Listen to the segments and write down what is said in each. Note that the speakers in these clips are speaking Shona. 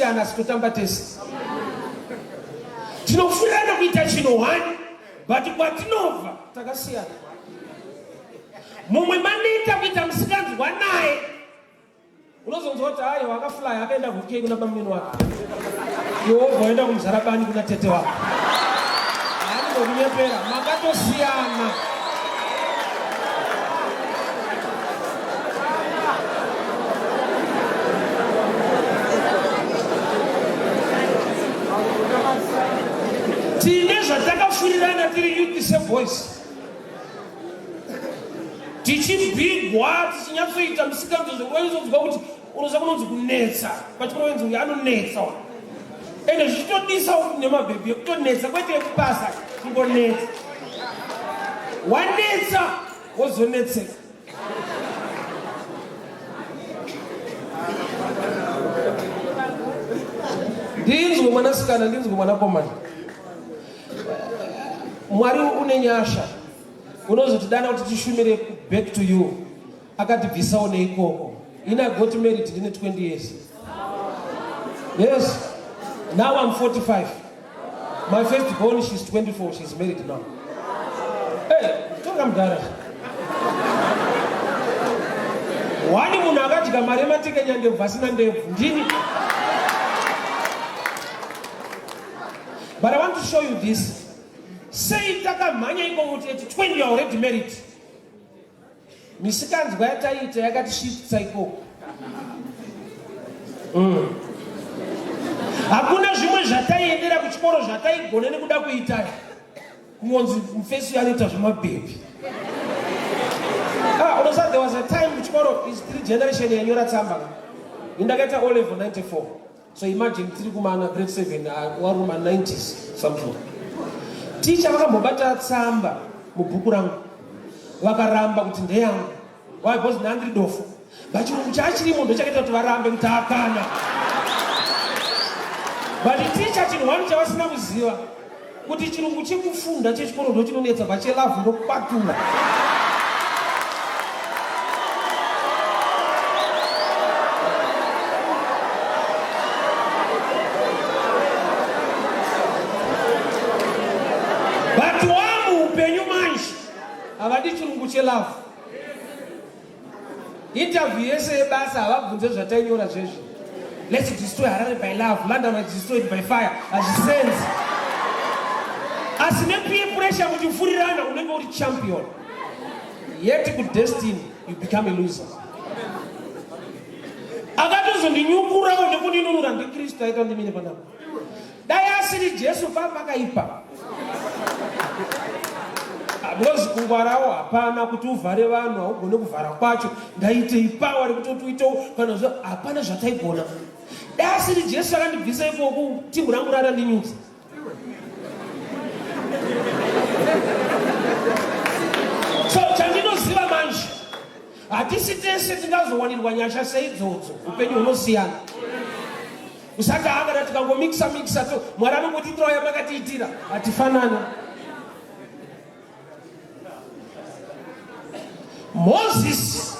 Takasiyana asi totamba tese. Tinofurirana kuita chinhu one but kwatinobva takasiyana. Mumwe maneta kuita musikanzwa naye Unozonzwa kuti aiwa akafly akaenda kuUK kuna bamunini wake. Iwe wobva waenda kumuzarabani kuna tete wako. Haanimbokunyepera, makatosiyana. Tine zvatakafurirana tiri youth seboys. Tichibhigwa tichinyatsoita misikanzwa zvekuvaizonzwa kuti unoziva kunonzi kunetsa pachikoro wenzi uyu anonetsa uyu ende zvichitodisa nemabhebhi ekutonetsa kwete ekupasa kungonetsa wanetsa wozonetseka. Ndinzwe mwanasikana, ndinzwe mwanakomana. Mwari une nyasha unozotidana kuti tishumire back to you akatibvisawo neikoko. Ini I got married ndine 20 years. Yes, now I'm 45. My first born, she's 24, she's married now. Hey, tonga mudhara. Wani munhu akadya mari yematekenya ndebvu asina ndebvu ndini. But I want to show you this. Sei takamhanya ikoko kuti at 20 you are already married. Misikanzwa yataiita yakatisvitsa ikoko. Hakuna zvimwe zvataiendera kuchikoro zvataigona nekuda kuita. Kungonzi mufesi anoita zvemabhebhi. Ah, unoziva there was a time kuchikoro is three generation yanyora tsamba. Indakaita O level 94. So imagine tiri kumana grade 7 wari kuma 90s something. Teacher vakambobata tsamba mubhuku rangu vakaramba kuti ndeyangu. Why? Because ndandiri dofo. But chirungu chachirimo ndochakaita kuti varambe kuti akana. But teacher chinhu one chavasina kuziva kuti chirungu chekufunda chechikoro ndochinonetsa but chelove ndokwatura. But wamuupenyu manje havadi chirungu chelove. Interview yese yebasa havabvunze zvatainyora zvezvi. Let's destroy Harare by love, London was destroyed by fire. Hazvisenzi. Asi nepeer pressure muchifurirana unenge uri champion. Yet kudestiny you become a loser. Akatozondinyukurawo nekundinunura ndiKristu aita ndimire panapa. Dai asiri Jesu papakaipa. Because kungwarawo hapana kuti uvhare vanhu haugone kuvhara kwacho ndaitei pawa rekutoti uitewo kana zva hapana zvataigona. Dai asiri Jesu akandibvisa ikoko timhu rangu rarandinyudza. So chandinoziva manje hatisi tese tingazowanirwa nyasha seidzodzo upenyu hunosiyana. Usati kana tikangomixa mixa to Mwari anongotiitirawo yamakatiitira hatifanani. Moses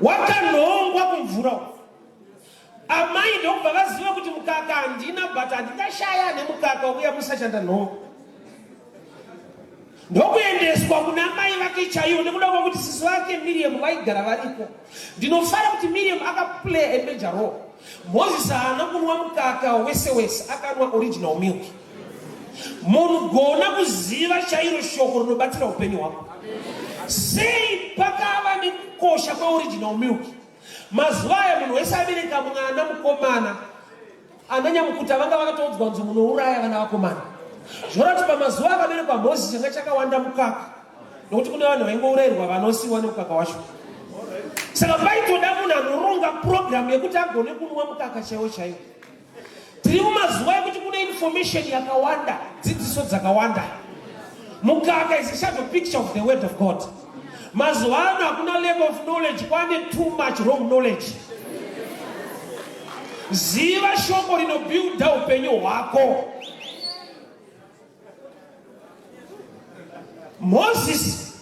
wakanhongwa kumvura amai ndokubva vaziva kuti mukaka handina but handingashaya nemukaka wekuyamwisa chandanhonga ndokuendeswa kuna mai vake chaivo nekuda kwekuti sisi vake Miriam vaigara variko. Ndinofara kuti Miriam akaplay a major role. Moses haana kunwa mukaka wese wese, akanwa original milk. Munhu gona kuziva chairo shoko rinobatsira upenyu hwako. Sei pakava nekukosha kweoriginal milk? Mazuva aya munhu wese abereka mwana mukomana Ana nyamukuta vanga vakatoudzwa kunzi munouraya vana vakomana. Zvoreva kuti pamazuva akaberekwa Mozisi changa chakawanda mukaka nokuti kune vanhu vaingourayirwa vanosiwa nemukaka wacho. Saka paitoda munhu anoronga purogiramu yekuti agone kunwa mukaka chaiwo chaiwo. Tiri mumazuva ekuti kune information yakawanda, dzidziso dzakawanda. Mukaka is a shadow picture of the word of God. Mazuva ano hakuna lack of knowledge, kwane too much wrong knowledge. Ziva shoko rinobuilda upenyu hwako. Moses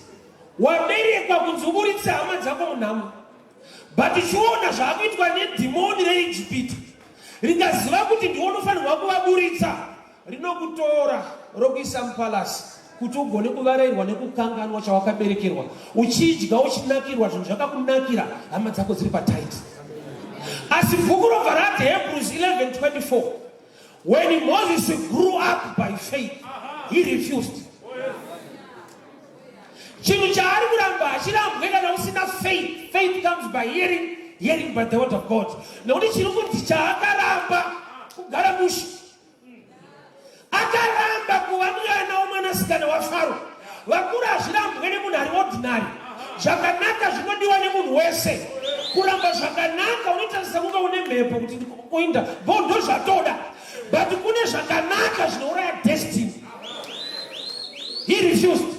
waberekwa kunzi uburitse hama dzako munhamo, but chiona zvaakuitwa nedhimoni reIjipita. Rikaziva kuti ndiwe unofanirwa kuvaburitsa, rinokutora rokuisa mupalasi kuti ugone kuvarairwa nekukanganwa chawakaberekerwa, uchidya uchinakirwa zvinhu zvakakunakira, hama dzako dziri patight. Asi bhuku robva rati Hebrews 11:24 When Moses grew up by faith, he refused. Chinhu chaari kuramba hachirambwe kana usina faith. Faith comes by hearing, hearing by the word of God. Nekuti chiri kuti chaakaramba kugara mushe. Akaramba kuva mwana womwanasikana waFaro. Vakuru hazvirambwe nemunhu ari ordinary. Zvakanaka zvinodiwa nemunhu wese. Kuramba zvakanaka unoita sekunge une mhepo kuti kuinda bo ndozvatoda but kune zvakanaka zvinouraya destiny. He refused.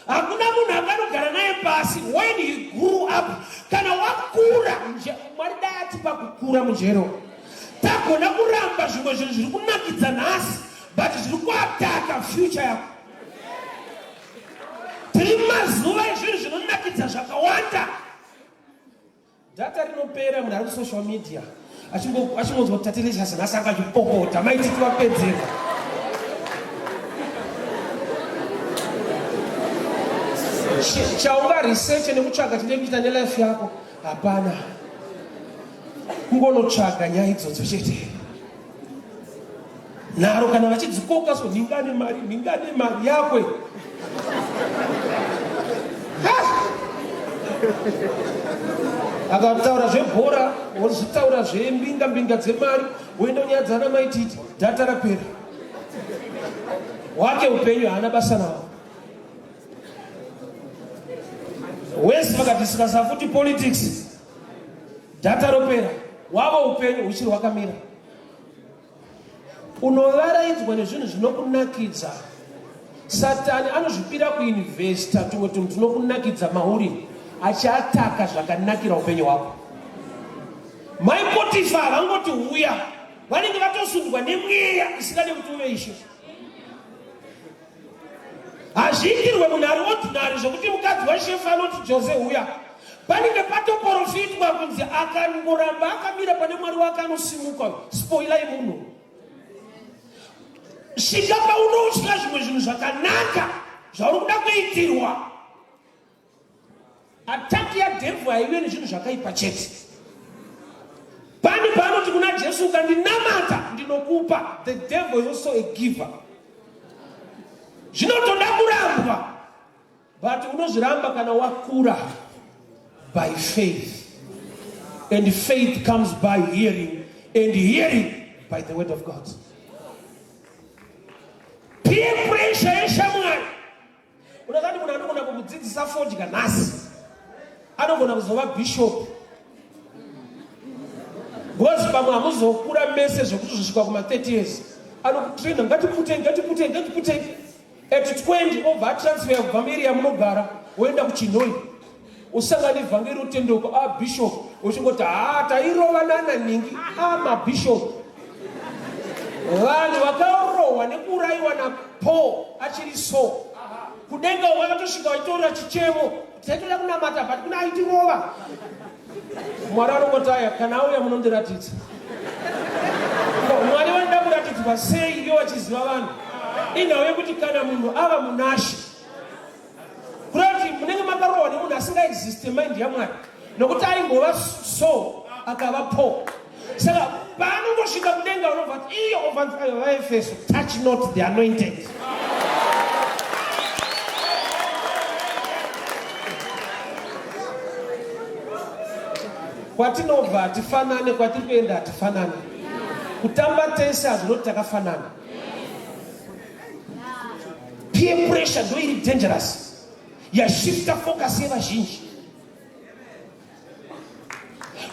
Hakuna munhu akanogara naye pasi when he grew up. Kana wakura, Mwari dai atipa kukura munjero. Tagona kuramba zvimwe zvinhu zviri kunakidza nhasi but zviri kuataka future yako. Tiri mazuva ezvinhu zvinonakidza zvakawanda. Data rinopera munhu ari kusocial media achingonzwa kuti Tatelicious nhasi anga achipopota maititi vapedzerwa. Chaunga research nekutsvaga chine kuita nelife yako hapana, kungonotsvaga nyaya idzodzo chete. Nharo kana vachidzikoka so nhingane mari nhingane mari yakwe akataura zvebhora wozvitaura zvembinga mbinga dzemari woenda nyaya dzana maititi dhata rapera wake upenyu haana basa nawo wese vakadiscussa futi politics dhata ropera wavo upenyu huchiri hwakamira Unovaraidzwa nezvinhu zvinokunakidza. Satani anozvipira kuinvesta tumwe tunhu tunokunakidza mauri achiataka zvakanakira upenyu hwako. Mai Potifa havangoti huya, vanenge vatosundwa nemweya isingade kuti uve ishe. Hazviitirwe munhu ari ordinary zvekuti mukadzi washefu anoti Jose huya. Panenge patoporofitwa kunzi akangoramba akamira pane Mwari wake anosimuka. Spoilai munhu. Svika paunotya zvimwe zvinhu zvakanaka zvauri kuda kuitirwa. Attack yadevil haive nezvinhu zvakaipa chete. Pane paanoti kuna Jesu ukandinamata ndinokupa. The devil is also a giver. Zvinotoda kurambwa but unozviramba kana wakura by faith. And faith comes by hearing and hearing by the word of God. Peer pressure yeshamwari Unakati munhu anogona kukudzidzisa fodya nhasi anogona kuzova bishop because pamwe hamuzokura mese zvekuti zvisvika kuma 30 years anokutraina ngatiputei ngatiputei ngatiputei at 20 obva atransfer kubva muiri yamunogara woenda kuchinhoi usangane vhangeri utendeuko a ah, bishop uchingoti haa tairova nana nhingi a ah, mabishop vanhu vakarohwa nekuurayiwa napaul achiri so kudenga uko vakatosvika vachitorera chichemo taitoda kunamata but kuna aitirova mwari anongoti aya kana auya munondiratidza mwari vanoda kuratidzwa sei iyo vachiziva vanhu inhau yekuti kana munhu ava munashe Kureva kuti munenge makarohwa nemunhu asingaexiste mind yaMwari nokuti aimbova so akava Paul. Saka paanongosvika kudenga unobva kuti iyo obva vaEfeso touch not the anointed. Kwatinobva hatifanane, kwatiri kuenda hatifanane. Kutamba tese hazvinoti takafanana. Peer pressure ndo iri dangerous yashifta focus yevazhinji.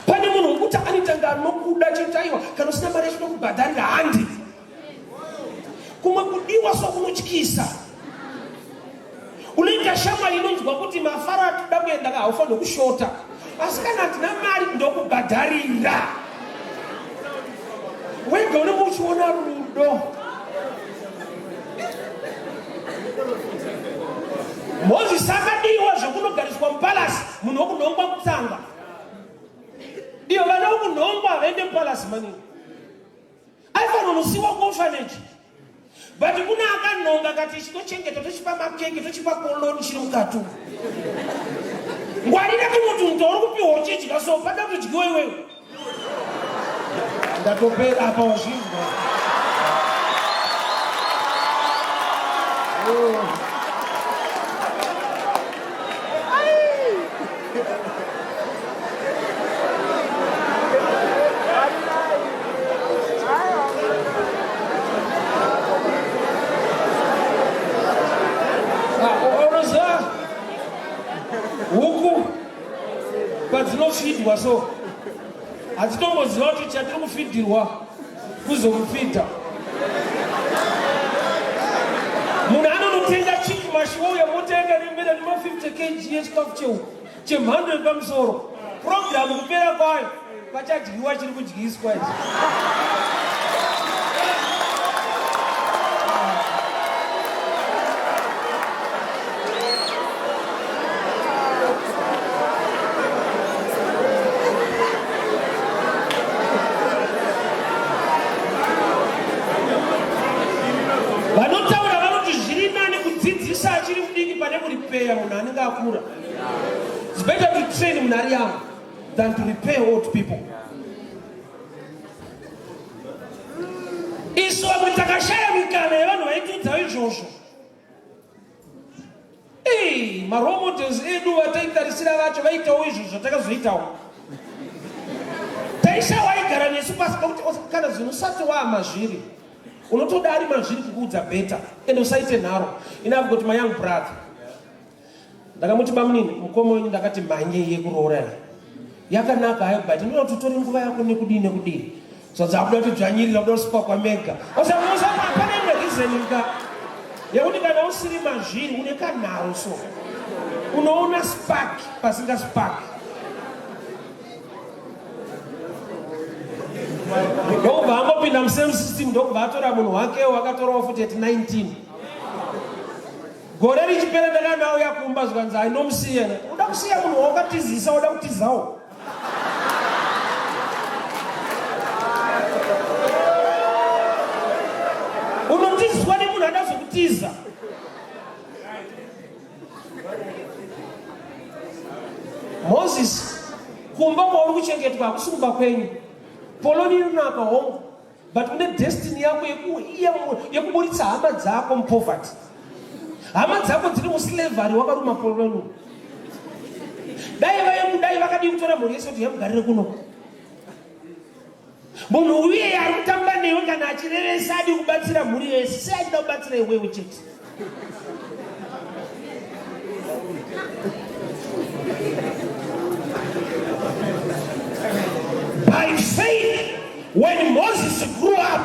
Pane munhu wekuti anoita nga anokuda chete, aiwa kana usina mari yacho ndokubhadharira handi. Kumwe kudiwa so kunotyisa. Unoita shamwari inonzwa kuti mafaro atinoda kuenda ka haufanirwe kushota, asi kana hatina mari ndokubhadharira. Wega unenge uchiona rudo. Mozisi akadiwa zvekunogariswa mupalasi, munhu wokunhongwa kutsanga. Iyo vana vokunhongwa havaende mupalasi maningi. Chinogona kusiwa kuorphanage, but kune akanhonga kati chinochengeta, tochipa makeke, tochipa poloni chiri mukati umu. Ngwarira tumwe tunhu tauri kupiwa uchidya, so pada kutodyiwa iwewe. Ndatopera apa, wazvinzwa. Oh. Unoziva huku padzinofidwa, so hadzitomboziva kuti chatiri kufidhirwa kuzomufidha. Munhu anonotenga chick mash, wouya motenga nembera nema 50 kg yechikafu chehuku chemhando yepamusoro. Purogiramu kupera kwayo pachadyiwa chiri kudyiswa ichi. Vanotaura vanoti zviri nani kudzidzisa achiri mudiki pane kuripeya munhu anenge akura. It's better to train munhu ari young than to repair old people. Isu vamwe takashaya mikana yevanhu vaitiudzawo izvozvo. Marole models edu vataitarisira vacho vaitawo izvo zvatakazoitawo. Taisha waigara nesu pasi, pakuti kana zvinhu usati waamazviri, unotoda ari mazviri kukuudza better. Ende usaite nharo. Ine, I've got my young brother. Ndakamuti, "Bamunini, mukoma wenyu ndakati mhanye yekuroora iyi yakanaka hayo, but ndinoda kuti utore nguva yako nekudii nekudii." So dzakuda kuti dzvanyirira, kuda kusipa kwamega. Pane imwe reason ka yekuti kana usiri mazviri une kanharo, so unoona spark pasinga spark. Ndokubva angopinda musame system, ndokubva atora munhu wakewo, akatorawo futi at 19. Gore richipera ndakanauya kumba, zvikanzi, "Ainomusiya." Uda kusiya munhu wawakatizisa, uda kutizawo. Unotizwa nemunhu ada zvekutiza. Moses, kumba kwauri kuchengetwa hakusi kumba kwenyu. Poloni inonaka, hongu, but une destiny yako yekuburitsa hama dzako mupoverty. Hama dzako dziri muslavery, wakaruma poloni. Dai vaekudai vakadii kutora mhuri yese kuti yamugarire kuno? Munhu uye ari kutamba newe, kana achirevesa, adi kubatsira mhuri yese, sei achida kubatsira iwewe chete? By faith, when Moses grew up,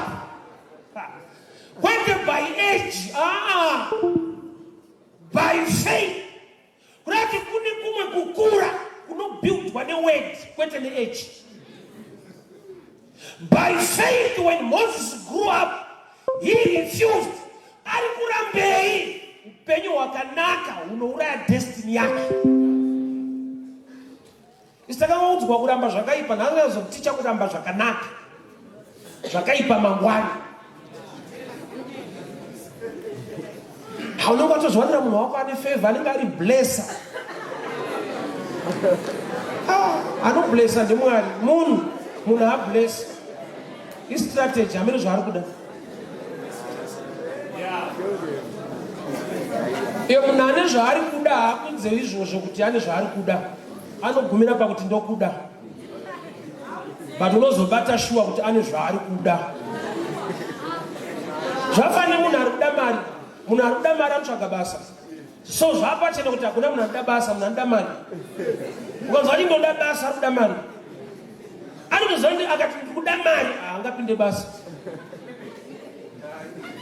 kwete by age, ah, by faith. Kurati kune kumwe kukura kunobuildwa neword, kwete neage. By faith, when Moses grew up, he refused. Ari kurambei upenyu hwakanaka hunouraya destiny yake? Isi takangoudzwa kuramba zvakaipa, nhasi kuramba zvakanaka, zvakaipa mangwana. Haunenge watozviwanira munhu wako ane favor, anenge ari blesser. Ah, anoblessa ndimwari. Munhu hablessa, istrategy amene zvaari kuda. Iyo munhu ane zvaari kuda haakudze izvozvo kuti ane zvaari kuda, anogumira pakuti ndokuda, but unozobata shuwa kuti ane zvaari kuda. Zvafanira munhu ari kuda mari. Munhu ari kuda mari anotsvaga basa, so zvapachena kuti hakuna munhu anoda basa. Munhu anoda mari, ukanzwa kuti ndoda basa, ari kuda mari. Anotoziva kuti akati ndikuda mari, haangapinde basa.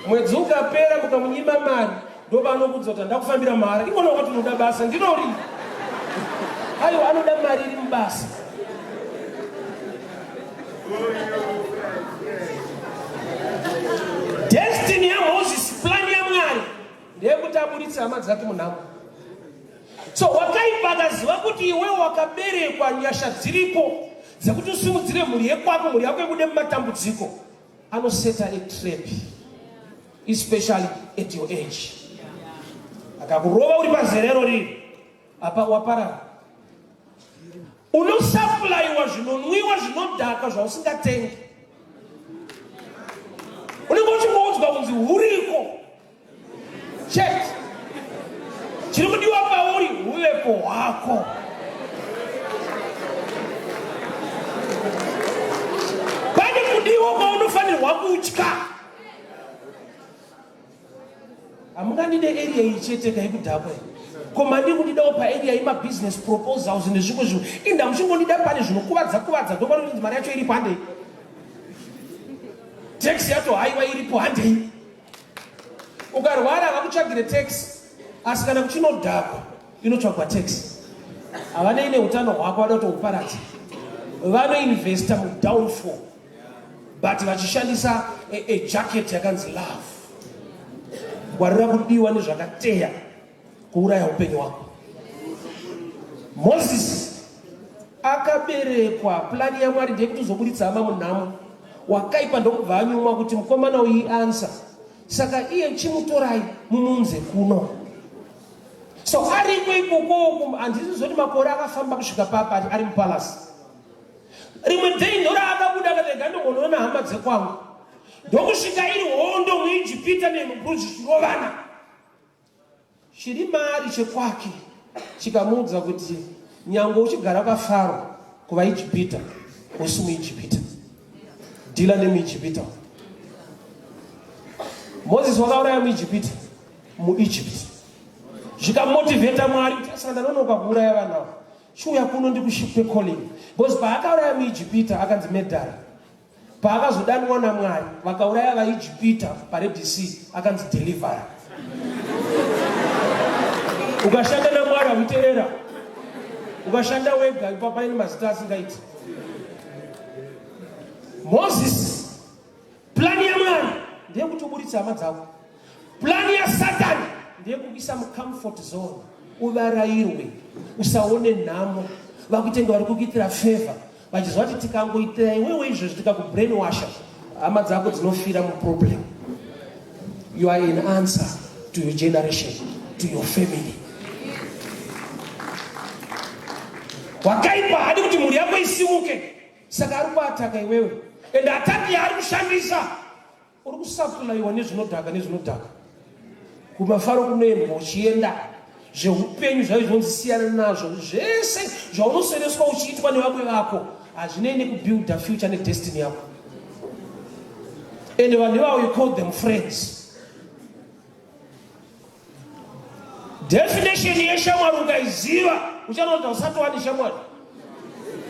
Mwedzi ukapera mukamunyima mari, ndopanokuudza kuti handakufambira mari. Ikona wakati unoda basa ndinori, aiwa, anoda mari iri mubasa. Destiny yaMoses, plan yaMwari ndeyekuti aburitse hama dzake munhamo. So wakaipa akaziva kuti iwe wakaberekwa, nyasha dziripo dzekuti usimudzire mhuri yekwako, mhuri yako ibude mumatambudziko. Anoseta a trap especially at your age. Akakurova uri pazerero riri apa waparara. Unosaplaiwa zvinonwiwa zvinodhaka zvausingatengi. Unenge uchingoudzwa kunzi huriko chete. Chiri kudiwa pauri huvepo hwako. Pane kudiwa kwaunofanirwa kutya. Hamungandide area iyi chete kaikudhakwa ko mandi kundidawo paarea yemabusiness proposals nezvimwe zvinhu inda muchingondida pane zvinokuvadza kuvadza ndopanotinzi mari yacho iripo handei taxi yacho haiwa iripo handei Ukarwara havakutsvagire tax asi kana kuchinodhakwa inotsvagwa tax. Havanei neutano hwako vada kutohuparadza. Vanoinvesta mudownfall but vachishandisa a, a jacket yakanzi love. Ngwarira kudiwa nezvakateya kuuraya upenyu hwako. Moses akaberekwa, plani yaMwari ndeyekuti uzoburitsa hama munhamo. Wakaipa ndokubva anyumwa kuti mukomana uyu iansa, saka iye chimutorai mumunze kuno. So ariko ikoko, handisi zoti makore akafamba kusvika papa ari mupalasi. Rimwe day ndora akabuda akati rega ndongonoona hama dzekwangu, ndokusvika iri hondo muIjipita neHebrew zvichirovana. Chiri maari chekwake chikamuudza kuti nyangwe uchigara kwaFaro kuvaIjipita, usi muIjipita, dhila nemuIjipita. Mozisi wakauraya muIjipita muEgypt, zvikamotivheta Mwari kuti saka ndanonoka kuuraya vanhu ava, chiuya kuno ndikushipe calling, because paakauraya muIjipita akanzi medhara. Paakazodanwa naMwari vakauraya vaIjipita paRed Sea akanzi deliverer. Ukashanda naMwari hauiterera, ukashanda wega ipapa ine mazita asingaiti. Moses, plani yaMwari ndeyekuti uburitse hama dzako. Plani yaSatani ndeyekukuisa mucomfort zone, uvarairwe, usaone nhamo, vakuite kunge vari kukuitira favor vachiziva kuti tikangoitira iwewe izvozvi tikakubrainwasha hama dzako dzinofira muproblem. You are an answer to your generation, to your family. Wakaipa hadi kuti mhuri yako isimuke, saka ari kuataka iwewe, and ataki yaari kushandisa Uri kusaplaiwa nezvinodhaka nezvinodhaka. Kumafaro kunoendwa uchienda zveupenyu zvaive zvinonzi siyana nazvo zvese zvaunosereswa uchiitwa nevamwe vako hazvinei nekubuilda future nedestiny yako. And vanhu ivavo you call them friends. Definition yeshamwari ukaiziva uchanoona kuti usati wani shamwari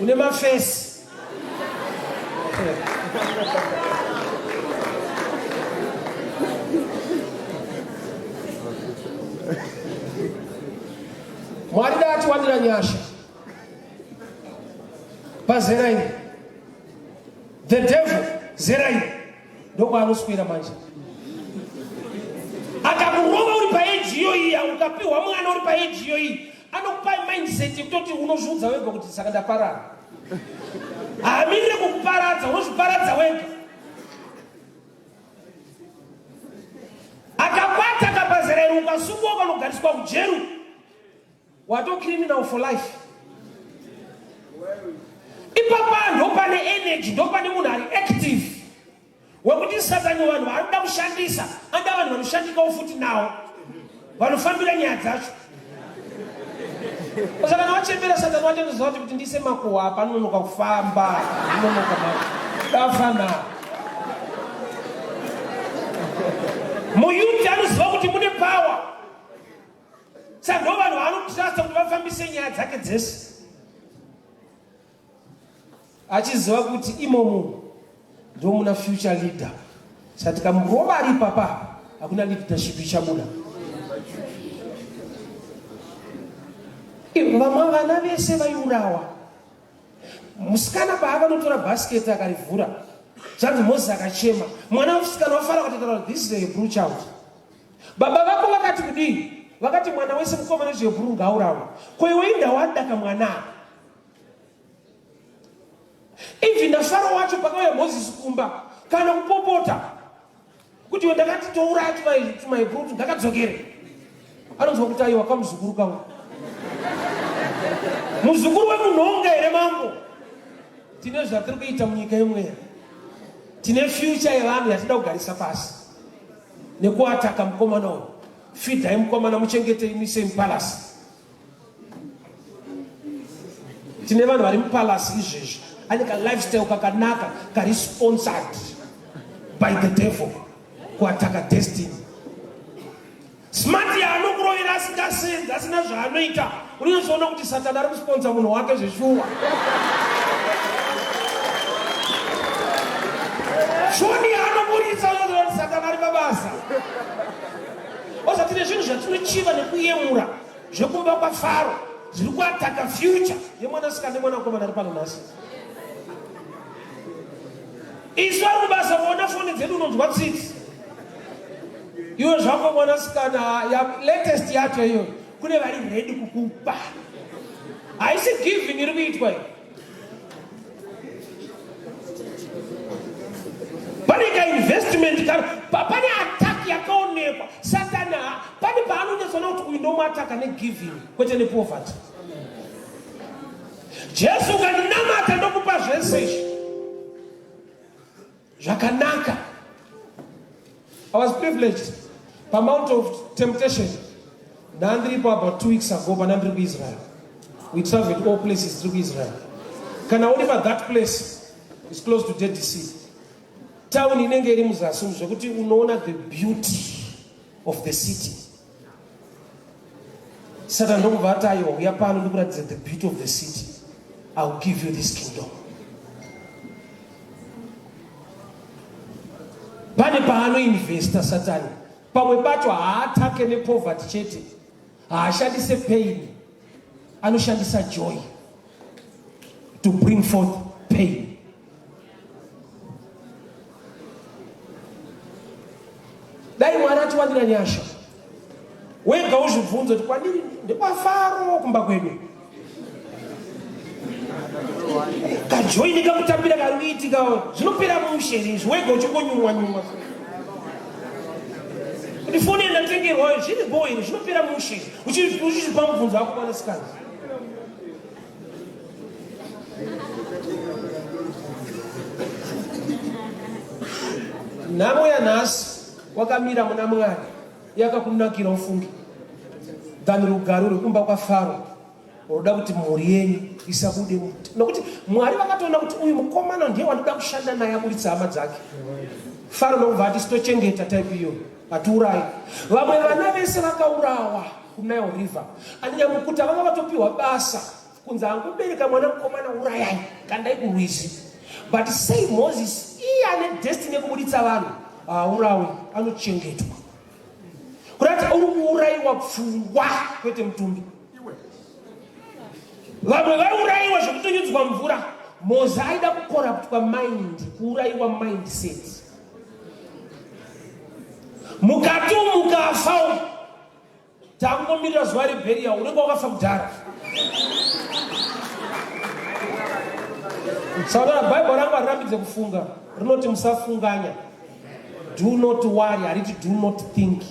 une mafesi. Mwari dai atiwanira nyasha pazera iri. The devil zera iri ndokwaanoswera manje akakurova uri paeji iyoyi ukapiwa mwana uri paeji iyoyi anokupa mindset yekutoti unozviudza wega kuti saka ndaparara haamirire kukuparadza unozviparadza wega akakwata kapazera iri ukasungwa ukanogariswa kujeru Wato criminal for life. Ipapa ndopane energy, ndopane munhu ari active wekuti satani vanhu vaanoda kushandisa anoda vanhu vanoshandikawo futi nawo vanofambira nyaya dzacho. Saka kana wachembera satani wacho anoziva kuti kuti ndiise makuhwa apa anononoka kufamba, anonoka dafana. Muyuti anoziva kuti mune power. Saka ndo vanhu vaanotrusta kuti vafambise nyaya dzake dzese achiziva kuti imomo ndomuna future leader. Saka tikamurova ari ipapa hakuna leadership ichabuda. Vamwe vana vese vaiurawa. Musikana paakanotora basket akarivhura, zvanzi Moses akachema. Mwana musikana wafara akatotaura this is a Hebrew child. Baba vako vakati kudii? Vakati mwana wese mukomana wechihebhuru ngaaurawe. Ko iwe inda wadaka mwana apa? Even naFaro wacho pakauya Moses kumba, Kana kupopota kuti iwe ndakati touraya tumaibrutu ngakadzokere. Anonzwa kuti aiwa kamuzukuru kangu. Muzukuru wemunhonga here mambo? Tine zvatiri kuita munyika yemweya. Tine future yevanhu yatida kugarisa pasi nekuataka mukomana uyu. Fidhai mukomana muchengetei muisei mupalasi. Tine vanhu vari mupalasi izvezvi ane ka lifestyle kakanaka kari sponsored by the devil kuataka destiny. Smart yaanokurovera asingasenzi asina zvaanoita unonyatsoona kuti satani ari kusponsa munhu wake zveshuwa. Foni yaanoburitsa unozoona kuti satani ari pabasa. Oza tine zvinhu zvatinochiva nekuyemura zvekumba kwaFaro zviri kuataka future yemwanasikana nemwanakomana ari pano nhasi. Isu ari kubasa kuona foni dzedu unonzwa tsitsi. Iwe zvako mwanasikana ya latest yacho iyoyo kune vari ready kukupa. Haisi giving iri kuitwa iyi. Pane ka investment ka pane attack yakaonekwa. Satani pane paanonyatsoona kuti uyu ndomuataka negiving kwete nepoverty. Jesu ukandinamata ndokupa zvese izvi zvakanaka. I was privileged pamount of temptation ndandiripo about 2 weeks ago pana ndiri kuIsrael. We traveled all places tiri kuIsrael. Kana uri pa that place is close to Dead Sea. Town inenge iri muzasi umu zvekuti unoona the beauty of the city. Satan ndokubva ati aiwa uya pano ndikuratidze the beauty of the city. I will give you this kingdom. Pane paanoinvesta Satani, pamwe pacho haatake nepoverty chete, haashandise pain, anoshandisa joy to bring forth pain. Dai Mwari atiwanira nyasha. Wega uzvibvunze kuti kwandiri ndekwafaro kumba kwedu. Kajoini kakutambira kari kuitika zvinopera mushe izvi wega uchingonyumwa nyumwa. Kuti foni yandatengerwa zviri bho here zvinopera mushe uchizvipa mubvunzo wako mwanasikana. Nhamo yanhasi wakamira muna Mwari yakakunakira ufunge than rugare rwekumba kwaFaro unoda kuti mhuri yenyu isabude nokuti Mwari vakatoona kuti uyu mukomana ndiye wandoda kushanda naye aburitsa hama dzake. Faro ndokubva ati sitochengeta type iyoyo hatiurayi. Vamwe vana vese vakaurawa kuNile River. Anyamukuta vanga vatopiwa basa kunzi angobereka mwana mukomana urayai kandai kurwizi. But sei Moses iye ane destiny yekubuditsa vanhu haaurawi anochengetwa. Kurati uri kuurayiwa pfungwa kwete mutumbi. Vamwe vaiurayiwa zvekutonyudzwa mvura. Moses aida kukoraptwa mind, kuurayiwa mindset. Mukati umu mukafa umu takungomirira zuva rebheria unenge wakafa kudhara. Saka Bible rangu harirambidze kufunga, rinoti musafunganya. Do not worry, hariti do not think.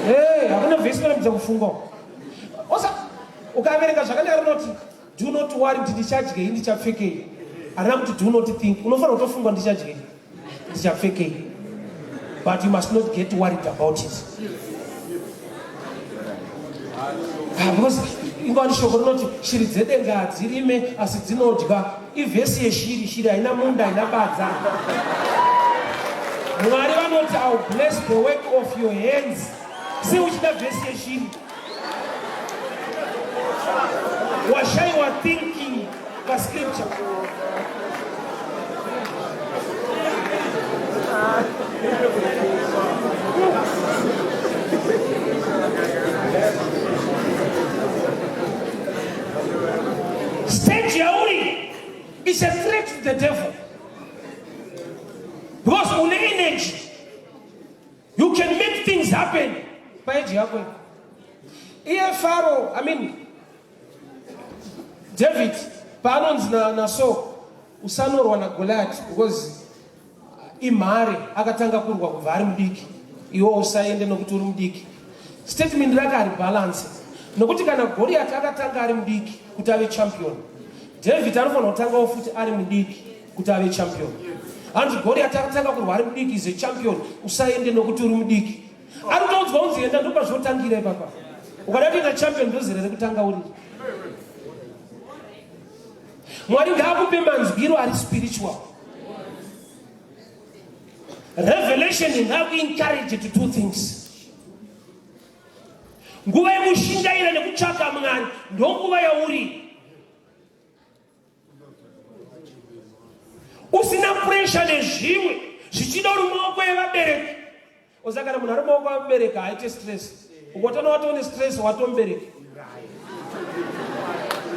Hey, hakuna vhesi inorambidza kufunga. Osa ukaverenga zvakanaka rinoti do not worry kuti ndichadyei ndichapfekei. Harina kuti do not think. Unofanira kutofunga ndichadyei ndichapfekei. But you must not get worried about it. Ah, because ingwani shoko rinoti shiri dzedenga hadzirime asi dzinodya. Ivhesi yeshiri, shiri haina munda haina badza. Mwari vanoti I will bless the work of your hands. Sei uchida vhesi yeshiri? Washaiwa thinking pascripture. Stage yauri is a threat to the devil because une energy you can make things happen paeji yako iye Faro, I mean David paanonzi naSaul usanorwa naGoliath because imhare akatanga kurwa kubva ari mudiki iwe usaende nokuti uri mudiki. Statement rake haribalance nokuti kana Goliath akatanga ari mudiki kuti ave champion, David anofanira kutangawo futi ari mudiki kuti ave champion. Hanzi Goliath akatanga kurwa ari mudiki is a champion, usaende nokuti uri mudiki. Ari kutoudzwa unzi enda ndopazvinotangira ipapa. Ukada kuita champion ndozera rekutanga uri. Mwari ngaakupe manzwiro ari spiritual. Revelation ngakuencourage to do things. Nguva yekushingaira nekutsvaka Mwari ndonguva yauri. Usina pressure nezvimwe zvichida uri maoko evabereki. Oza kana munhu ari maoko evabereki haaite stress. Ukotana watone stress watomubereki.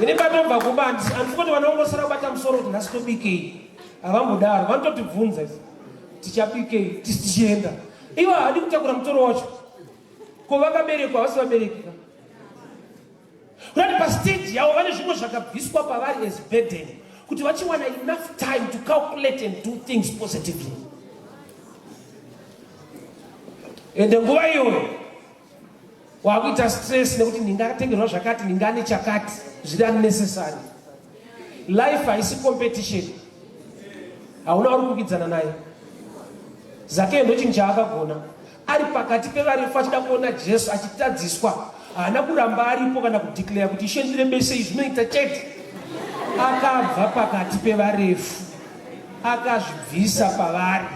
Ini patobva kumba handisi kuti vana vangosara kubata musoro kuti nhasi tobikei. Havambodaro vanototibvunza tichabikei tichienda. Ivo havadi kutakura mutoro wacho. Ko vakaberekwa havasi vabereki ka? Kurati pastage yavo vane zvimwe zvakabviswa pavari as burden kuti vachiwana enough time to calculate and do things positively. Ende nguva iyoyo wakuita stress nekuti ndingatengerwa zvakati ndingane chakati zviri unnecessary. Life haisi competition, hauna uri kukidzana naye. Zakeyo ndochinhu chaakagona ari pakati pevarefu achida kuona Jesu achitadziswa. Haana kuramba aripo kana kudeclare kuti ishe ndirebesei, zvinoita chete. Akabva pakati pevarefu akazvibvisa pavari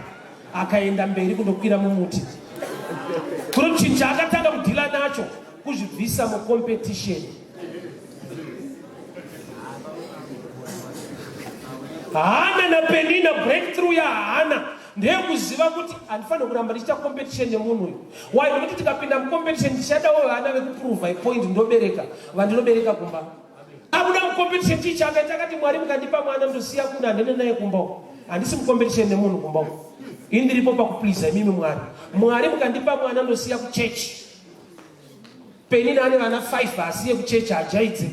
akaenda mberi kundokwira mumuti. Kuri chinhu chaakatanga kudhila nacho kuzvibvisa mucompetition. Hana naPenina, breakthrough yaHana ndeyekuziva kuti handifanire kuramba ndichiita competition nemunhu uyu. Why? Nekuti tikapinda mucompetition tichadawo vana vekuprova ipoint ndobereka vandinobereka kumba. Abuda mucompetition chii chaakaita? Akati Mwari mukandipa mwana ndosiya kuno handene naye kumba uko. Handisi mucompetition nemunhu kumba uko. Ini ndiripo pakupleasa imimi Mwari. Mwari mukandipa mwana ndosiya kuchechi. Penina ane vana 5 asiye kuchechi hajaidze.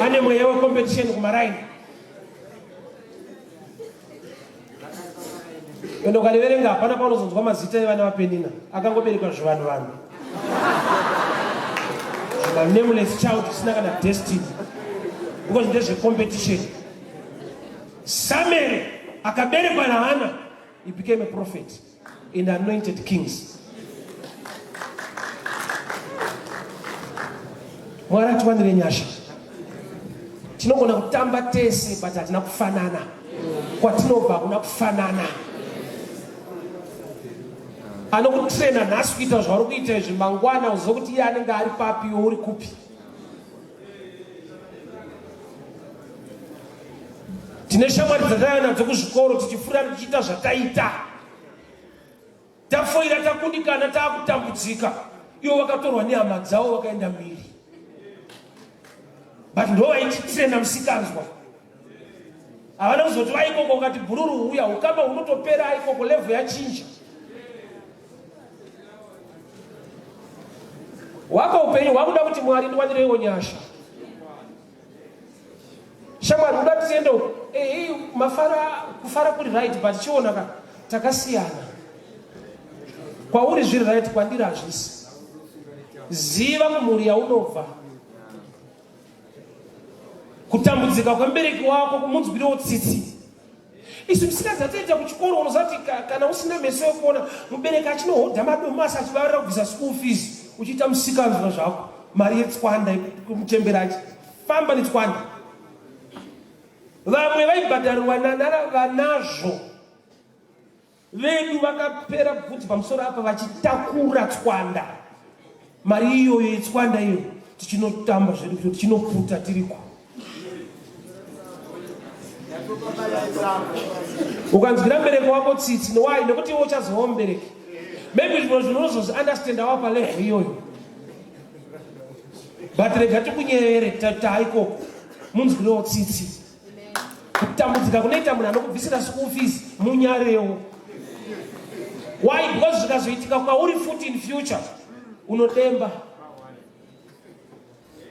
Ane mweya wecompetition kumaraini. Ende ukariverenga hapana paunozonzwa mazita evana vaPenina akangoberekwa zvivanhu vanhu. Zvima nameless child zvisina kana destiny. Because ndezvecompetition. Samuel akaberekwa naHana, he became a prophet and anointed kings. Mwari atiwanire nyasha. Tinogona kutamba tese but hatina kufanana. Kwatinobva hakuna kufanana. Anokutrena nhasi kuita zvauri kuita izvi, mangwana uzive kuti iye anenge ari papi iwe uri kupi. Tine shamwari dzataiva nadzo kuzvikoro tichifura tichiita zvataita. Tafoira takundikana taakutambudzika. Ivo vakatorwa nehama dzavo vakaenda mhiri. But ndo vaititrena musikanzwa. Havana kuzoti vaikoko ukati bhururu huya ukama hunotopera aikoko level yachinja. Wako upenyu hwakuda kuti Mwari ndiwanireiwo nyasha. Shamwari uda tiende uko. Eh, mafara kufara kuri right but chiona ka takasiyana. Kwauri zviri right kwandiri hazvisi. Ziva mumhuri yaunobva. Kutambudzika kwemubereki wako kumunzwirewo tsitsi. Isu musikadzi atoita kuchikoro unoziva kuti kana usina meso ekuona mubereki achinohodha madomasi achivavarira kubvisa school fees uchiita musikanzwa zvako mari yetswanda kumuchembera achifamba netswanda. Vamwe vaibhadharirwa nanana vanazvo vedu vakapera bvudzi pamusoro apa vachitakura tswanda mari iyoyo yetswanda iyo tichinotamba zvedu kuti tichinoputa tiriko ukanzwira mubereki wako tsitsi nowai nekuti iwe uchazovawo mubereki maybe zvimwe zvinhu unozozviunderstanda wa palevel iyoyo but rega tikunyevere taikoko munzwirewo tsitsi Kutambudzika kunoita munhu anokubvisira school fees munyarewo. Why? Because zvikazoitika kwauri futi in future unodemba.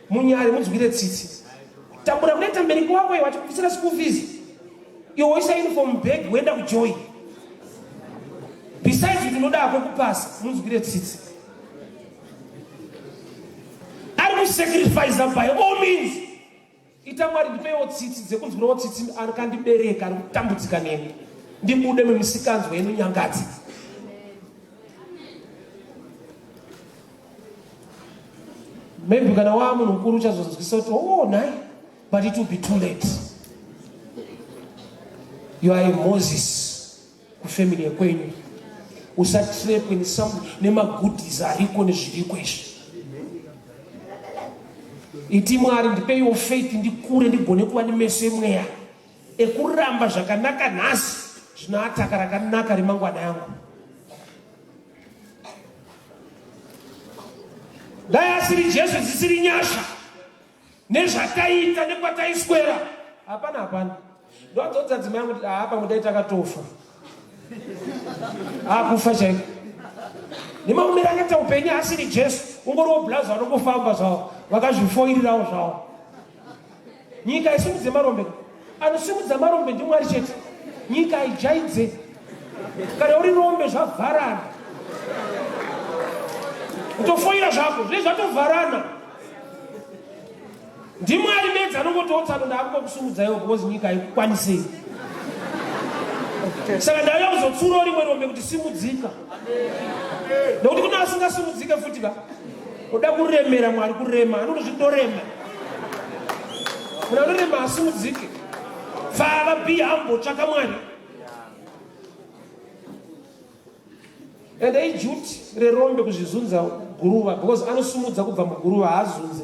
Munyare munzwire tsitsi. Kutambura kunoita mubereki wako iwe achikubvisira school fees. Iwe woisa uniform bag woenda kujoy. Besides kuti unoda hako kupasa, munzwire tsitsi. Ari kusacrifice by all means. Ita Mwari ndipeiwo tsitsi dzekunzwirawo tsitsi akandibereka ari kutambudzika neni. Ndibude mumisikanzwa inonyangadza. Maybe kana waa munhu mukuru uchazonzwisa kuti oh nhai but it will be too late. You are a Moses kufamily yekwenyu. Usatrepwe nemagoodies ariko nezviriko izvi. Iti Mwari ndipeiwo faith ndikure ndigone kuva nemeso emweya ekuramba zvakanaka nhasi zvinoataka rakanaka remangwana yangu. Dai asiri Jesu dzisiri nyasha nezvataiita nekwataiswera hapana hapana. Ndoadzodza dzimai yangu kuti haa pamwe dai takatofa. Akufa chaiko. Nemaomero akaita upenyu asiri Jesu ungoriwo blazo anongofamba zvavo vakazvifoirirawo zvavo. Nyika isimudze marombe. Anosimudza marombe ndiMwari chete. Nyika haijaidze. Kana uri rombe zvavharana. Kutofoira zvako zve zvatovharana. NdiMwari bedzi anongotiwo tsano ndaakungokusimudza iwe because nyika haikukwanisei. Saka ndauya kuzotsurawo rimwe rombe kuti simudzika. Nekuti kune asingasimudzike futi ka. Kuda kuremera Mwari kurema anotozvindorema. Munhu anorema asimudzike. Pfava be humble tsvaka Mwari. And iduty rerombe kuzvizunza guruva because anosimudza kubva muguruva haazunze.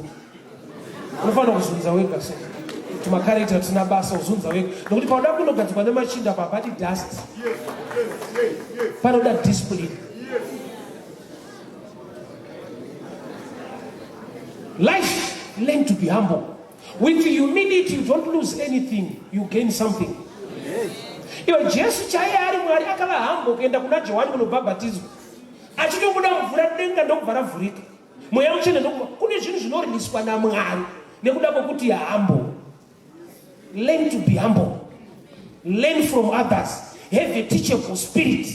Unofanira kuzunza wega so. Tumakarekta tina basa uzunza wega. Nokuti pauda kunogadzikwa nemachinda apa hapadi dust. Panoda discipline. Life, learn to be humble. With humility, you don't lose anything, you gain something. Iwe Jesu chaiye ari Mwari akava humble kuenda kuna Johani kunobhabhatidzwa. Achitobuda mvura denga ndokubva ravhurika. Mweya mutsvene ndokubva kune zvinhu zvinoriliswa naMwari nekuda kwekuti humble. Learn to be humble. Learn from others. Have a teachable spirit.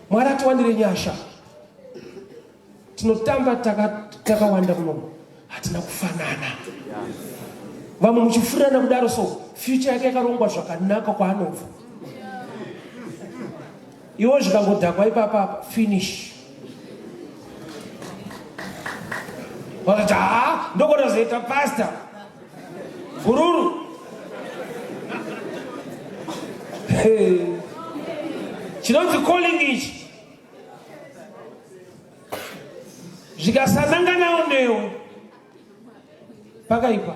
Mwari atiwanire nyasha. Tinotamba takawanda taka munomu, hatina kufanana. Vamwe muchifurirana kudaro, so future yake yakarongwa zvakanaka kwaanobva. Iwo zvikangodhakwa ipapa finish. Vakati haa ndokona zoita pastor. Gururu. Hey. Chinonzi calling ichi. Zvikasananganawo newe pakaipa.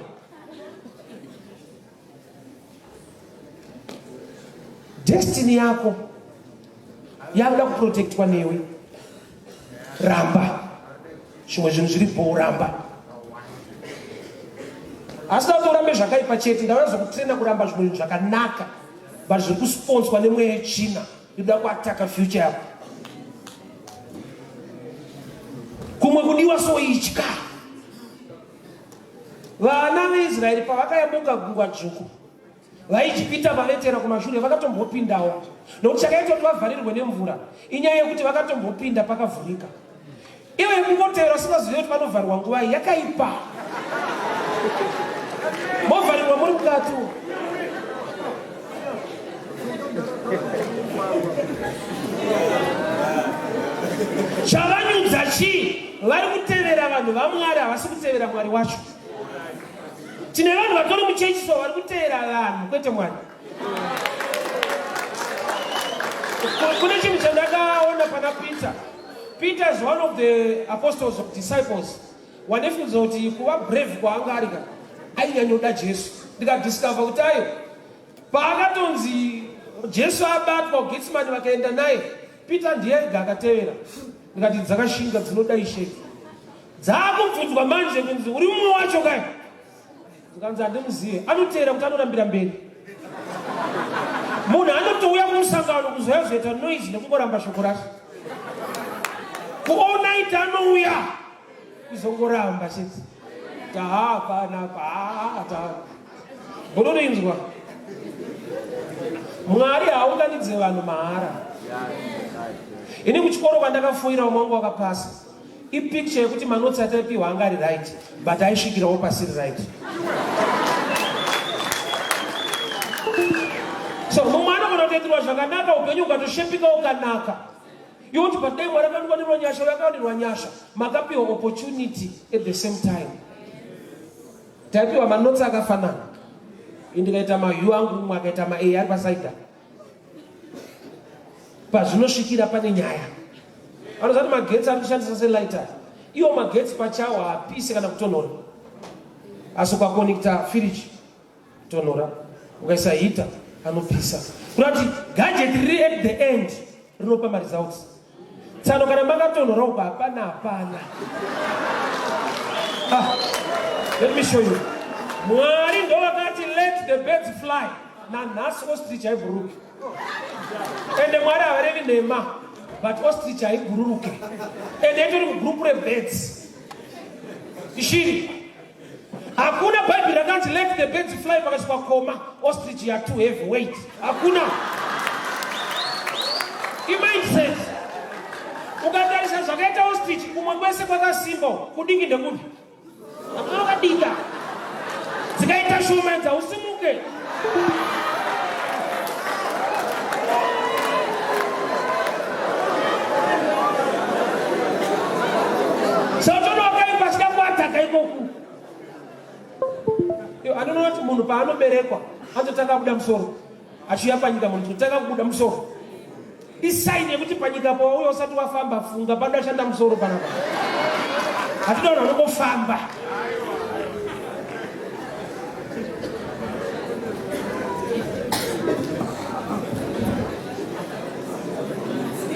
Destiny yako yakuda kuprotectwa newe. Ramba zvimwe zvinhu zviri bho, ramba. Asi da kuti urambe zvakaipa chete, ndauya zokutrena kuramba zvimwe zvinhu zvakanaka but zviri kusponswa nemweya yetsvina inoda kuataka future yako. Kumwe kudiwa so itya. Vana veIsraeri pavakayambuka Gungwa Dzvuku, vaIjipita vavetera kumashure vakatombopindawo, nokuti chakaita kuti vavharirwe nemvura inyaya yekuti vakatombopinda pakavhurika. Iwe kungotevera usingazive kuti panovharirwa nguvai yakaipa, movharirwa muri mukati. Chavanyudza chii? Vari kutevera vanhu vaMwari, havasi kutevera Mwari wacho. Tine vanhu vatori muchechi so vari kutevera vanhu kwete Mwari. Kune chinhu chandakaona pana Peter. Peter is one of the apostles of disciples. Wanefunza kuti kuva brave kwaanga ari ka ainyanyoda Jesu. Ndikadiscover kuti ayo paakatonzi Jesu abatwa kuGetsemane vakaenda naye, Peter ndiye ega akatevera. Ndikati dzakashinga dzinoda Ishe. Dzaakubvunzwa manje kunzi uri mumwe wacho kai? Ndikanzi handimuzive. Anoteera kuti anorambira mberi. Munhu anotouya kumusangano kuzouya kuzoita noise nekungoramba shoko racho. Ku all night anouya kuzongoramba chete. Taha panapa ta. Unorinzwa. Mwari haaunganidze vanhu mahara. Ini kuchikoro kwandakafoira umwe wangu wakapasa. Ipicture yekuti manotsi ataipiwa anga ari right but aisvikirawo pasiri right. So mumwe anogona kutoitirwa zvakanaka upenyu ukatoshepika ukanaka. Iwe kuti but dai Mwari akandiwanirwa nyasha uyo akawanirwa nyasha. Makapiwa opportunity at the same time. Taipiwa manotsi akafanana. Indikaita mahu angu umwe akaita ma A ari pasaida. Pazvinosvikira pane nyaya. Vanoziva kuti magetsi ari kushandisa selighter. Iwo magetsi pachawo haapise kana kutonhora. Asi ukakonekta firiji tonhora, ukaisa heater anopisa. Kureva kuti gadget riri at the end rinopa maresults. Tsano kana makatonhora uko hapana hapana. Ah, let me show you. Mwari ndovakati let the birds fly. Nanhasi ostrich haibhuruki. Ende Mwari havarevi nhema, but ostrich haibhururuke. Ende itori mugroup rebirds. Ishiri. Hakuna Bible rakanzi let the birds fly pakaiswa koma ostrich ya too heavy weight. Hakuna. Imindset. Ukatarisa zvakaita ostrich kumwe kwese kwakasimba kudiki ndekupi? Hakuna kadika. Dzikaita shoma idzi hausimuke. Satani wakaipa achida kuataka ikoku. Anoona kuti munhu paanoberekwa anototanga kubuda musoro achiuya panyika munhu totanga kubuda musoro isaini yekuti panyika pawauya usati wafamba funga panoda shanda musoro panapa hatida vanhu vanongofamba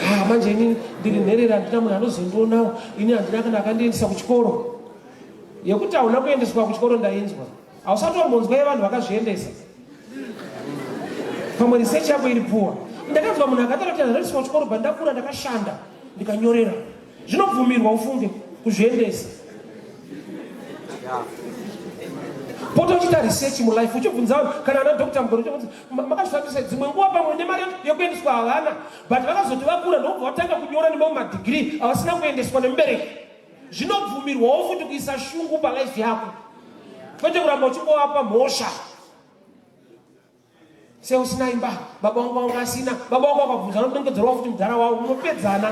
Ah, manje ini ndiri nherera handina munhu anozondionawo ini handina kana akandiendesa kuchikoro yekuti hauna kuendeswa kuchikoro ndainzwa hausati wambonzwa yevanhu vakazviendesa pamwe research yako iri puwa ndakanzwa munhu akataura kuti handandiswa kuchikoro but ndakura ndakashanda ndikanyorera zvinobvumirwa ufunge kuzviendesa pota uchiita research mulife uchibvunza vanhu kana ana doctor mugoro uchibvunza makazvifambisa dzimwe nguva pamwe nemari yekuendeswa havana but vakazoti vakura ndokubva vatanga kunyora nemamwe madegree avasina kuendeswa nemubereki zvinobvumirwawo futi kuisa shungu palife yako kwete kuramba uchingovapa mhosva seusina imba baba wangu wanga asina baba wangu wakabvunza anodongedzerwa futi mudhara wavo munopedzana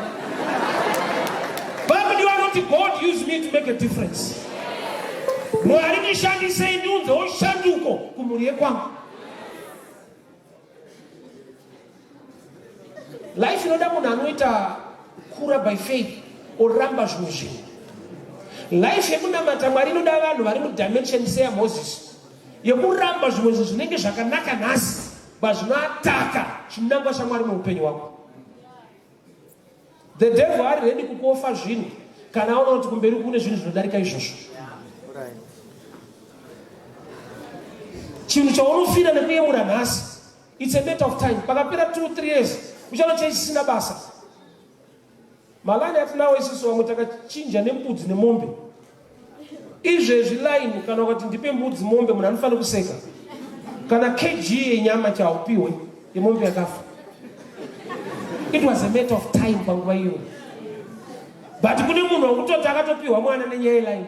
vakudiwa anoti god use me to make a difference mwari ndishandisei ndiunzewo shanduko kumhuri yekwangu Life inoda munhu anoita kura by faith oramba zvimwe zvinhu. Life yekunamata Mwari inoda vanhu vari mudimension seyaMoses yekuramba zvimwe zvinhu zvinenge zvakanaka nhasi but zvinoataka chinangwa chaMwari muupenyu hwako. The devil ari ready kukuofa zvinhu kana aona kuti kumberi kune zvinhu zvinodarika izvozvo. Chinhu chaunofira nekuyemura nhasi It's a matter of time. Pakapera 2 3 years uchaona chei chisina basa. Malani atinawo isusu vamwe takachinja nembudzi nemombe. Izvezvi line kana ukati ndipe mbudzi mombe munhu anofanira kuseka. Kana kg yenyama chaupiwe yemombe yakafa. It was a matter of time panguva iyoyo. But kune munhu wekutoti akatopiwa mwana nenyaya yeline.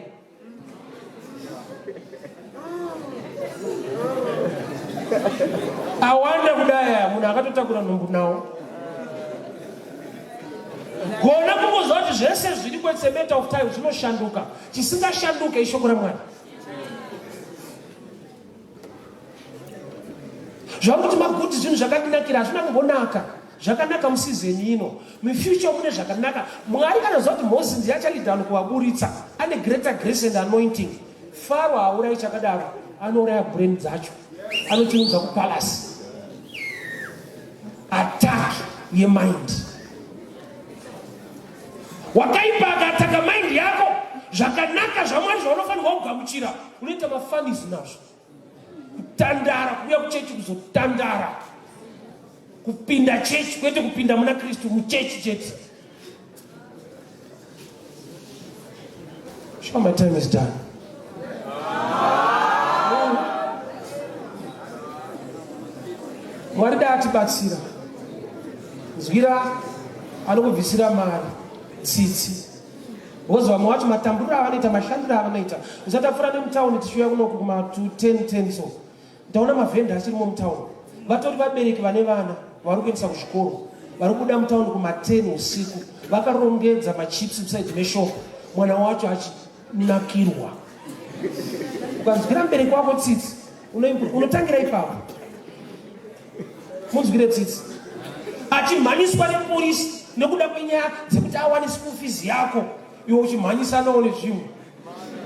Awanda kudai aya munhu akatotakura nhumbu nawo. Gona kungoziva kuti zvese zviri it's a matter of time zvinoshanduka. Chisingashanduke ishoko raMwari. Zvauri kuti maguti zvinhu zvakandinakira hazvina kumbonaka. Zvakanaka musizeni ino. Mufuture mune zvakanaka. Mwari kana ziva kuti Moses ndiye achalida vanhu kuvaburitsa. Ane greater grace and anointing. Faro haaurayi chakadaro. Anouraya brain dzacho. Anochiunza kupalace. Attack yemind. Wakaipa akataka mind yako. Zvakanaka zvaMwari zvaunofanirwa kugamuchira. Unoita mafanis nazvo. Kutandara, kuuya kuchechi kuzotandara. Kupinda chechi kwete kupinda muna Kristu muchechi chete. Sure, my time is done. Mwari dai atibatsira. Nzwira anokubvisira mari tsitsi. Because vamwe vacho matamburiro avanoita mashandiro avanoita. Usatapfuura nemutauni tichiuya kunoku kuma 10 10 so. Ndaona mavhenda achirimo mutauni. Vatori vabereki vane vana vari kuendesa kuzvikoro. Vari kubuda mutauni kuma 10 usiku vakarongedza machips beside meshop. Mwana wacho achinakirwa. Ukanzwira mubereki wako tsitsi unotangira ipapo. Munzwire tsitsi. Achimhanyiswa nepolisi nekuda kwenyaya dzekuti awane school fees yako iwe uchimhanyisanawo nezvimwe.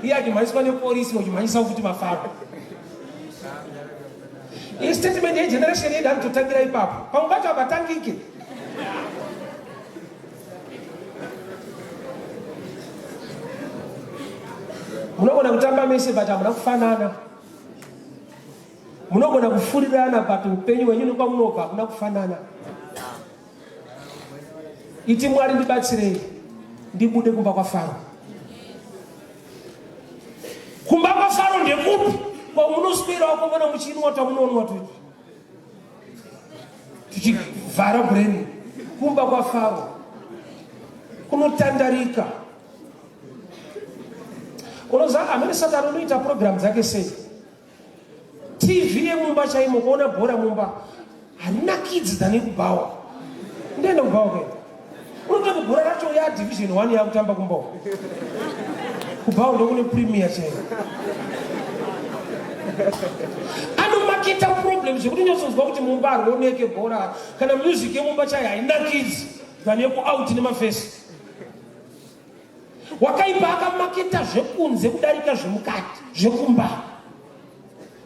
Iye achimhanyiswa nepolisi uchimhanyisa futi mafaro. Iyi statement yegeneration yedu anototangira ipapo. Pamwe pacho hapatangike. Munogona kutamba mese but hamuna kufanana. Munogona kufurirana but upenyu hwenyu nekwamunobva hakuna kufanana. Iti Mwari ndibatsirei ndibude kumba kwaFaro. Kumba kwaFaro ndekupi? Kwamunoswera wakomana muchinwa twamunonwa tuti tuchivhara brain. Kumba kwaFaro kunotandarika. Unoziva amene Satani unoita program dzake sei? TV yemumba chaimo kuona bhora mumba harinakidzi than yekubhawa. Ndoenda kubhawa kaita. Unototi bhora racho ya division 1 yakutamba kumba. Kubhawa ndokune premier chaiyo. Anomaketa problem zvekuti unyatsonzwa kuti mumba harioneke bhora kana music yemumba chaiyo hainakidzi than yekuout nemafesi. Wakaipa akamaketa zvekunze kudarika zvemukati zvekumba.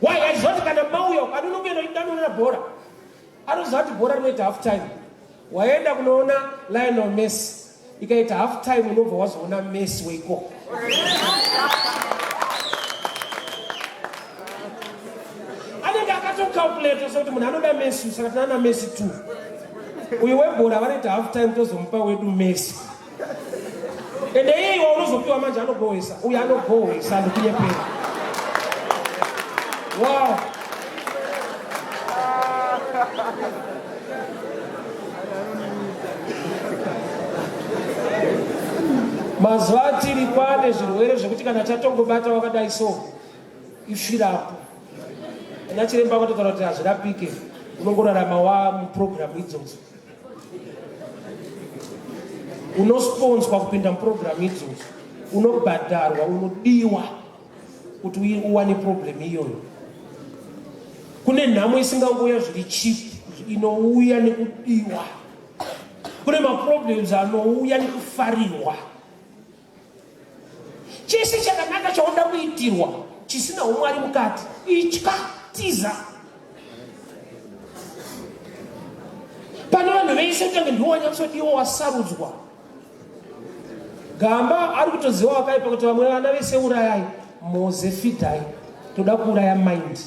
Why? Aiziva kuti kana mauya anonokuenda uchidanoona bhora, anoziva kuti bhora rinoita half time. Waenda kunoona Lionel Messi, ikaita half time unobva wazoona Messi weikoko. Anenge akatocalculate sekuti munhu anoda Messi, saka tinana Messi 2. Uyu webhora vanoita half time tozomupa wedu Messi. Ende iye iwe unozopiwa manje anogohwesa. Uyu anogohwesa ndikunyepera. Wow. Mazuva atiri kwane zvirwere zvekuti kana chatongobata wakadai so ifirapo. Ana chiremba akatotaura kuti hazvirapike, unongorarama wa muprogramu idzodzo. Unosponswa kupinda muprogramu idzodzo, unobhadharwa, unodiwa kuti uwane problem iyoyo. Kune nhamo isingangouya zviri cheap, inouya nekudiwa. Kune maproblems anouya nekufarirwa. Chese chakanaka chaunoda kuitirwa chisina umwari mukati, itya, tiza. Pane vanhu vese utange ndiwo wanyatsodiwa wasarudzwa. Gamba ari kutoziva wakaipa kuti vamwe vana vese urayai, Moze fidhai, toda kuuraya mind.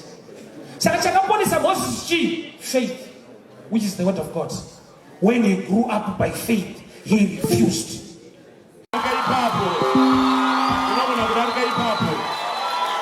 Saka chakaponesa Moses chii? Faith, which is the word of God. When he grew up by faith, he refused. Ipapo.